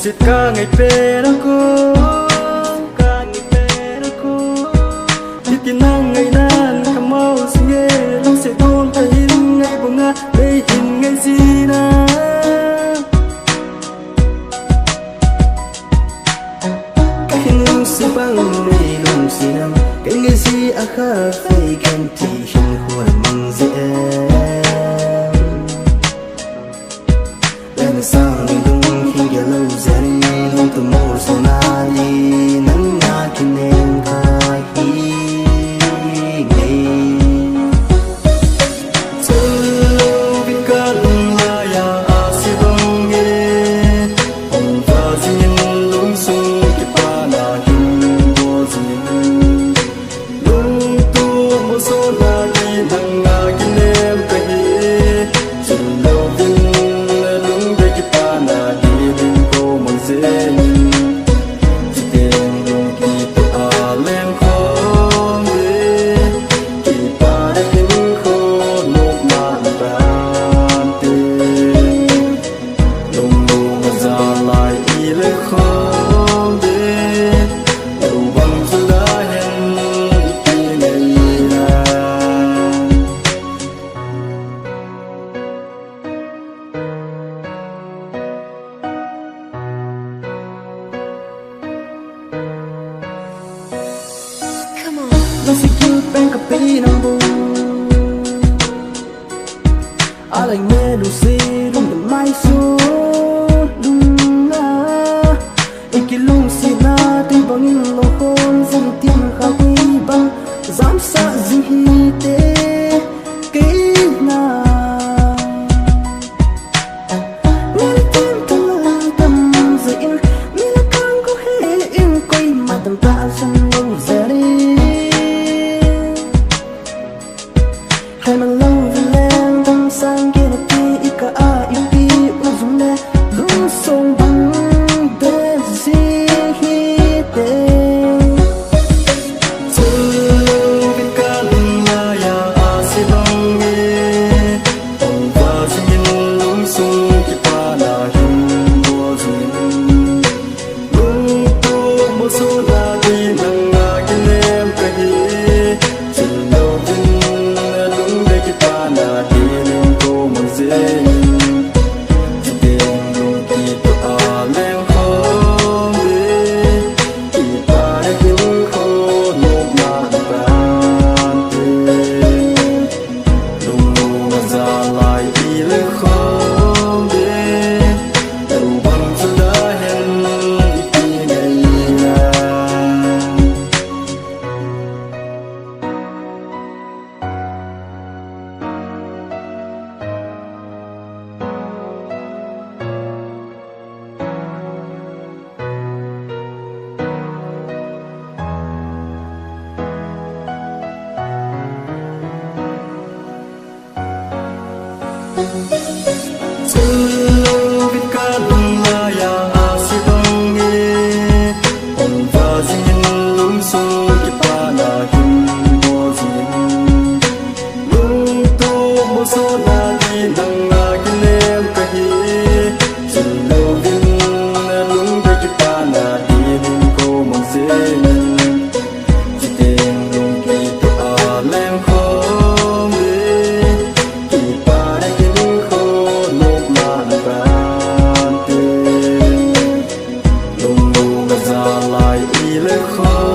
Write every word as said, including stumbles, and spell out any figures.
Ka ngai pera ko, ka ngai pera ko. Hiti nang ngai nan ka mau singe, lungset don ka hin ngai bunga, nei hin ngai sina. Ka hin lungset bang nei lungset nam, ka ngai si a kha fei kan ti hin huan mang ze em. Leng sang ni lung hin ya lo zen, lung tu mo so na ni nang na ki nem ka hi ngai. Chul lo vin ka lung la ya a si bang e, hong va zin lung sung ki pa na hin bo zin. Lungtup mo so na di nang a kinem ka hi. Chun lo vin lung de ki pa na di ding ko mo zen. Chiteng lung ki tu a leng khom de. Ki pa de kin kho nok ma ban te. Lungmong a zalai i le khom de, lo bang chu da hen i ki nei na. Come on. Lungset gil pen ka pe nang bou. A leng me lungset lungdam mai so lung na. I kilungset na tui bang in lo khom zan tiang kha hui bang. Zam sa zing hi te kei na. Nang tin ka la tam zai in, mi la kang ko he in koi ma tam ta zan lo zari. Hai mang lo vin leng dam sang ke na ti i ka a i pi u zum le lung song bang de zi hi te. Chul lo vin ka lung la ya a si bang e. Hong va zin lung sung ki pa na hin bo zin. Lungtup mo so na di nang a kinem ka hi. Chun lo vin lung de ki pa na di ding ko mo zen. Chiteng lung ki tu a leng khom de. Ki pa de kin kho nok ma ban te. Lungmong a zalai i le khom de, lo bang chu da hen i ki nei na. Chul lo vin ka lung la ya a si bang e. Hong va zin lung sung ki pa na hin bo zin. Lungtup mo so na di nang a kinem ka hi. Chun lo vin lung de ki pa na di ding ko mo zen. Chiteng lung ki tu a leng khom de. Ki pa de kin kho nok ma ban te. Lungmong a zalai i le khom